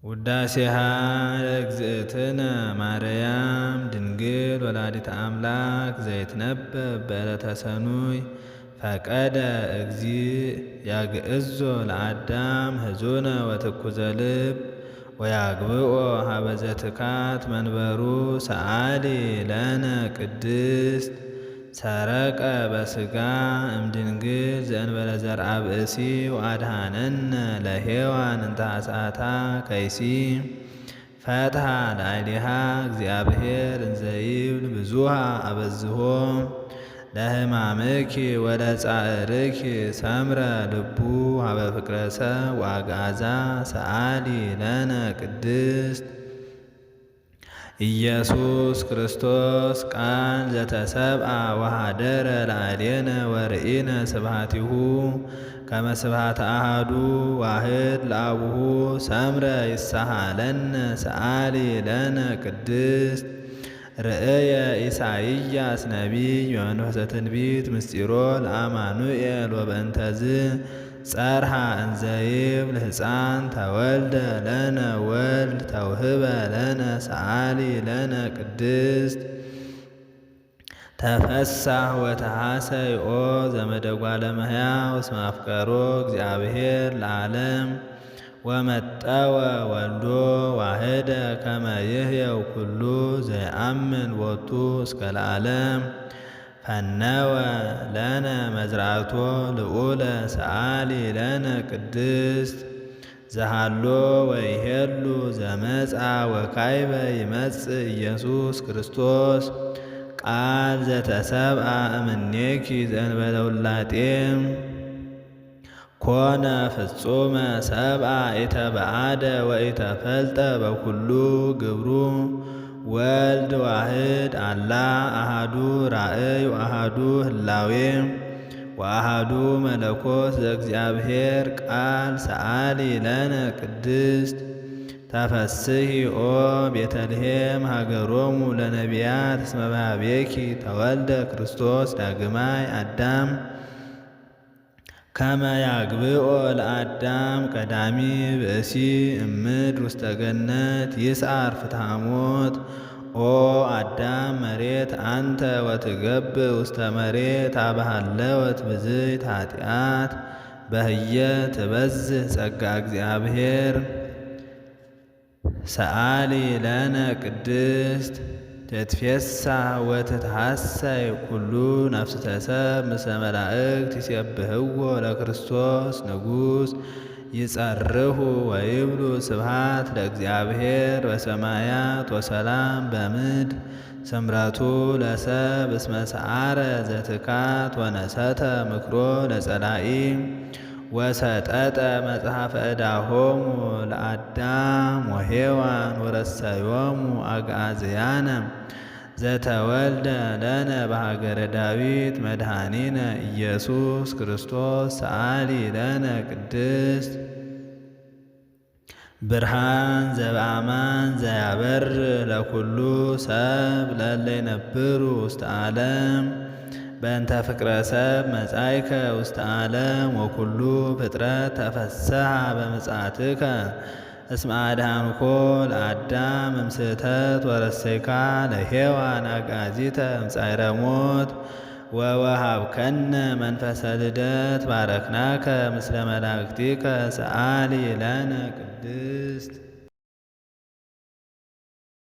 ውዳሴሃ ለእግዝእትነ ማርያም ድንግል ወላዲተ አምላክ ዘይትነበብ በዕለተ ሰኑይ። ፈቀደ እግዚእ ያግዕዞ ለአዳም ህዙነ ወትኩዘ ልብ ወያግብኦ ሀበ ዘትካት መንበሩ ሰአሊ ለነ ቅድስት። ሰረቀ በስጋ እምድንግል ዘእንበለ ዘርአ ብእሲ ወአድኀነነ ለሔዋን እንተ ሐስአታ ከይሲ። ፈትሐ ላዕሌሃ እግዚአብሔር እንዘ ይብል ብዙሃ አበዝሆ ለሕማምኪ ወለጻዕርኪ ሰምረ ልቡ ሀበ ፍቅረ ሰብ ወአግዓዛ ሰአሊ ለነ ቅድስት። ኢየሱስ ክርስቶስ ቃል ዘተሰብአ ወኀደረ ላዕሌነ ወርኢነ ስብሐቲሁ ከመ ስብሐተ አሐዱ ዋህድ ለአቡሁ ሰምረ ይሳሃለነ ሰአሊ ለነ ቅድስት። ርእየ ኢሳይያስ ነቢይ በመንፈሰ ትንቢት ምስጢሮ ለአማኑኤል ወበእንተዝ ጸርሃ እንዘ ይብል ሕፃን ተወልደ ለነ ወልድ ተውህበ ለነ ሰአሊ ለነ ቅድስት። ተፈሳህ ወተሐሰይ ኦ ዘመደ እጓለ እመሕያው እስመ አፍቀሮ እግዚአብሔር ለዓለም ወመጠወ ወልዶ ዋህደ ከመ ይህየው ኩሉ ዘይአምን ቦቱ እስከ ለዓለም። ፈነወ ለነ መዝራእቶ ልዑለ ሰአሊ ለነ ቅድስት። ዘሃሎ ወይሄሉ ዘመጽአ ወካይበ ይመጽእ ኢየሱስ ክርስቶስ ቃል ዘተሰብአ እምኔኪ ዘእንበለ ውላጤ ኮነ ፍጹመ ሰብአ ኢተበአደ ወኢተፈልጠ በኩሉ ግብሩ። ወልድ ዋህድ አላ አሃዱ ራእይ ወአሃዱ ህላዌ ወአሃዱ መለኮት ዘእግዚአብሔር ቃል ሰአሊ ለነ ቅድስት። ተፈስሂ ኦ ቤተልሔም ሀገሮሙ ለነቢያት እስመ በኀቤኪ ተወልደ ክርስቶስ ዳግማይ አዳም ከመ ያግብኦ ለአዳም ቀዳሚ ብእሲ እምድር ውስተ ገነት ይስዓር ፍትሐ ሞት። ኦ አዳም መሬት አንተ ወትገብእ ውስተ መሬት አብሃለወት ብዝይት ኃጢአት በህየ ትበዝህ ጸጋ እግዚአብሔር ሰአሊ ለነ ቅድስት። ትትፌሳህ ወትትሐሰይ ኩሉ ነፍስተ ሰብ ምስለ መላእክት ይሴብሕዎ ለክርስቶስ ንጉሥ ይጸርሁ ወይብሉ ስብሐት ለእግዚአብሔር በሰማያት ወሰላም በምድር ስምረቱ ለሰብ እስመ ሰዓረ ዘትካት ወነሰተ ምክሮ ለጸላኢ ወሰጠጠ መጽሐፈ ዕዳሆሙ ለአዳም ወሔዋን ወረሰዮሙ አግዓዝያነ። ዘተወልደ ለነ በሀገረ ዳዊት መድኃኒነ ኢየሱስ ክርስቶስ ሰአሊ ለነ ቅድስት። ብርሃን ዘበአማን ዘያበር ለኩሉ ሰብ ለለ ይነብሩ ውስተ ዓለም በእንተ ፍቅረ ሰብ መጻይከ ውስተ ዓለም ወኩሉ ፍጥረት ተፈስሐ በምጽአትከ እስመ አድኃንኮ ለአዳም እምስሕተት ወረሰይካ ለሔዋን አግዓዚተ እምጻዕረ ሞት ወወሃብከነ መንፈሰ ልደት ባረክናከ ምስለ መላእክቲከ ሰአሊ ለነ ቅድስት።